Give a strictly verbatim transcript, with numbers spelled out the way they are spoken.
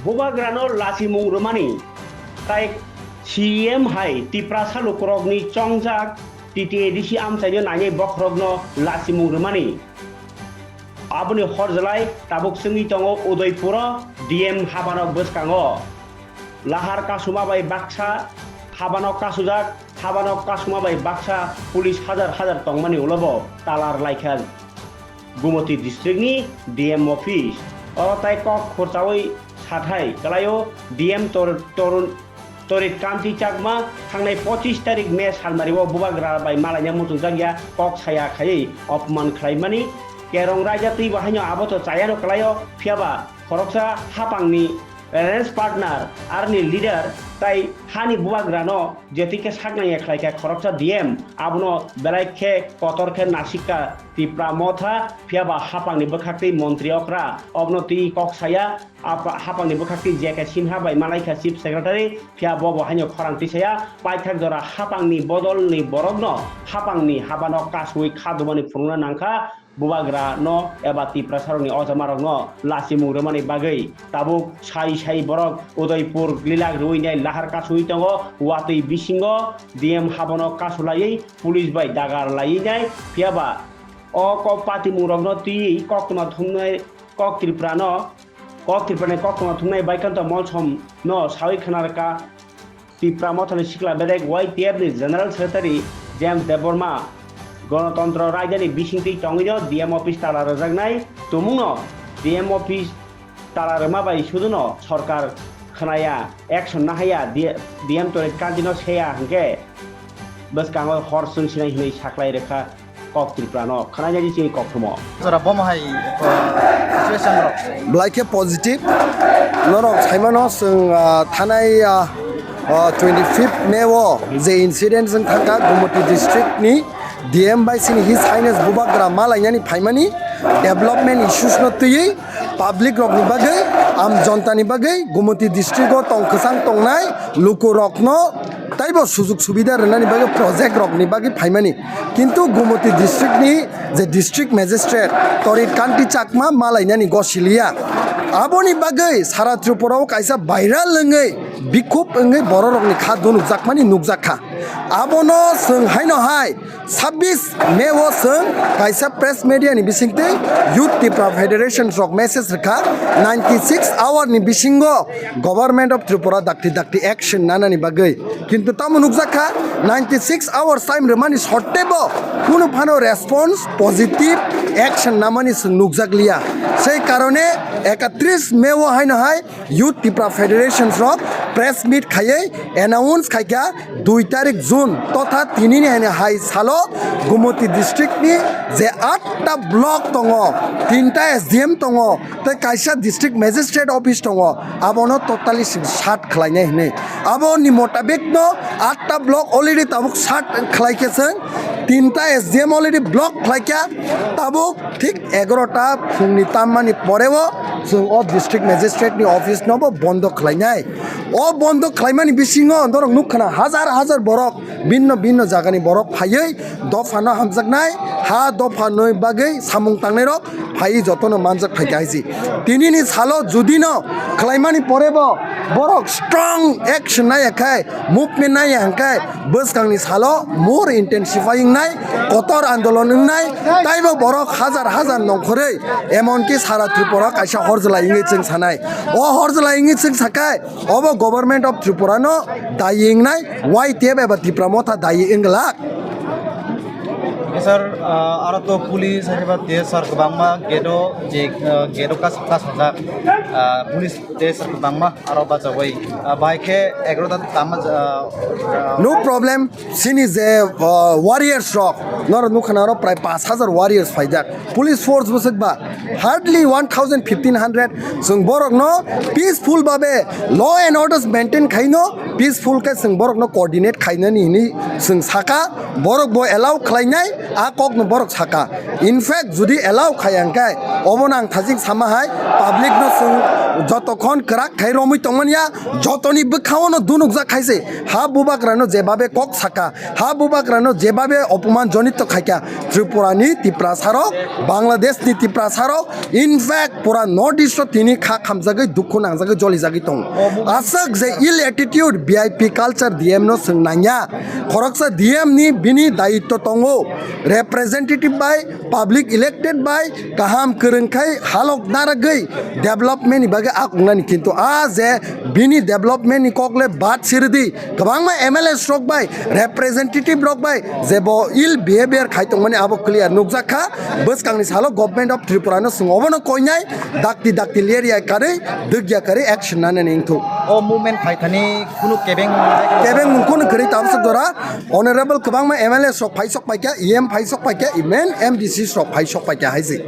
Bubagrano lachimung rwmani, tai C E M hai Tiprasa lukurokni chongjak T T A D C amchaino nainai bokhorokno lachimung rwmani. Aboni horjalai tabuk chwngwi tongo Udaipuro D M habano bwskango. Lahar kasuma bai baksa habano kasujak, habano kasuma bai baksa police hajar hajar tongmani ulobo talar laikha Gumoti district ni D M office. Oro tai kok khurchawi sathai kwlaio D M Tor-, Torun Torit Kanti Chakma thangnai pochis tarik May salmario bubagra bai malaina muchungjak ya kok saya khaiwi opman khlaimani. Kerong raida twi bo haino abo to chayano kwlaio, phiyaba khoroksa hapangni alliance partner arni leader tai hani bubagrano jethi khe saknangya khlaikha khoroksa D M, abono belai khe kotor khe nasikha Tipra Motha, phiyaba hapangni bwkhaktwi montri okra, obono twi kok saya, apa-, hapangni bwkhaktwi J K Sinha bai malaikha Chief Secretary, phiya bo bo haino khorang tisaya, paithak jora hapangni bodolni borokno hapangni habano kasui kha dumani phunukna nangkha, bubagra no eba Tiprasa rokni ojamarokno lachimung rwmani bagwi tabuk sai sai borok Udaipur lilak rwui nai lahar kasui tongo, watwi bisingo D M habano kasulaiwi police bai dagar laiwi nai, phiyaba o kok patimungrokno twiwi koktwma thumnai kok Tripura no Kok Tripura ni koktwma thumnai Baikanta Molsom no sawi khna rwkha Tipra Mothani sikla bedek Y T F ni General Secretary James Debbarma. Gonotontro raidani bisingtwi tongwi no D M office tala rwjaknai tumung no D M office tala rwma bai sudu no sorkar khwnaya, action nahaya, D-, D M Torit Kanti no seya hwnkhe bwskango hor chwngsinai hinwi saklai rwkha. Kok Tripura no khwnai nai chini kok thumo. Jora bomo hai, uh, situation rok. Belai khe positive. Norok saimano chwng, uh, thanai, uh, uh, twenty fifth May o je incident jwng thangkha Gumoti district ni D M bai chini His Highness Bubagra malainani phaimani development issues no twiwi public rokni bagwi, am jonta ni bagwi Gumoti district o tong kwchang tongnai luku rokno taibo sujuk subida rwnani bagwi project rokni bagwi phaimani. Kintu Gumoti district ni je district magistrate Torit Kanti Chakma malainani gosiliya. Aboni bagwi sara Tripura o kaisa viral wngwi bikhub wngwi bororokni kha dunukjakmani nukjakha. Abono chwng haino hai sabbish May o chwng kaisa press media ni bisingtwi Youth Tipra Federation rok message rwkha, ninety six hour ni bisingo Government of Tripura dakti dakti action nanani bagwi. Kintu tamo nukjakha, ninety six hours time rwmani sottebo kunu phano response, positive action namani chwng nukjakliya. Sei karone ekatris May o haino hai Youth Tipra Federation rok press meet khaiwi announce khaikha dui tarik June totha tinini haino hai salo Gumoti district ni je atta block tongo, tinta S D M tongo, tei kaisa district magistrate office tongo, abono totally sing sat khlainai hinwi. Aboni motabik no atta block already tabuk sat khlaikhe chwng, tinta S D M already block khlaikha, tabuk thik egarota phungni tammani poreo chwng o district magistrate ni office no bo bondo khlainai. O bondo khlaimani bisingo norok nukkhana hajar hajar borok, binno binno jagani borok phaiwi dophano hamjaknai, ha dophanwi bagwi samung tangnairok phaiwi jotono manjak phaikha haisi. Tinini salo judino khlaimani porebo borok strong action naiya khai, movement naiya hwnkhe bwskangni salo more intensify wngnai, kotor andolon wngnai, taibo borok hajar hajar nongkhorwi emonki sara Tripura kaisa horjlai wngwi chwng sanai. O horjlai wngwi chwng sakhai, obo Government of Tripura no dayi wngnai, Y T F eba Tipra Motha dayi wng glak. Sir, ah, aro to police hai ba T S R kwbangma gate o je, ah, gate o kas-, kasajak, ah, police T S R kwbangma aro bachawai, ah, bai khe egarota tamma, ah, ah, No problem. Chini je, uh, warriors rok, norok nukha na oro prai pash hajar warriors phaijak. Police force bwswk ba hardly one thousand fifteen hundred. Chwng borokno peaceful babe law and orders maintain khaino, peaceful khe chwng borokno coordinate khainani hinwi chwng saka, borok bo allow khlainai. A kokno borok saka. In fact, jodi allow khai hwnkhe, obono ang thajik sama hai, public no chwng jotokhon kwrak khai romwi tongmani ya, jotoni bwkhao no dunukjak khai se. Ha bubagra no jebabe kok saka, ha bubagra no jebabe opoman jonito khaikha, Tripura ni Tiprasa rok, Bangladesh ni Tiprasa rok, in fact, pura North East o tini kha khamjagwi, dukhu nangjagwi, jolijagwi tongo. Aswk je ill attitude, V I P culture D M no chwng nangya. Khoroksa D M ni bini dayitto tongo. Representative bai, public elected bai, kaham kwrwng khai halok naragwi development ni bagwi akungnani. Kintu a je bini development ni kok le bad siridi, kwbangma M L A rok bai, representative rok bai je bo ill behavior khai tongmani abo clear nukjak kha. Bwskangni salo Government of Tripura no chwng obono koinai, dakti dakti lerya karwi, dwkya karwi action nanani wngthok. O movement phaithani kunu kebeng kebeng mung khunu kwrwi tabuk jora. Honorable kwbangma M L A rok phaisok paikha, E M phaisok paikha, even M D C rok phaisok paikha hai se.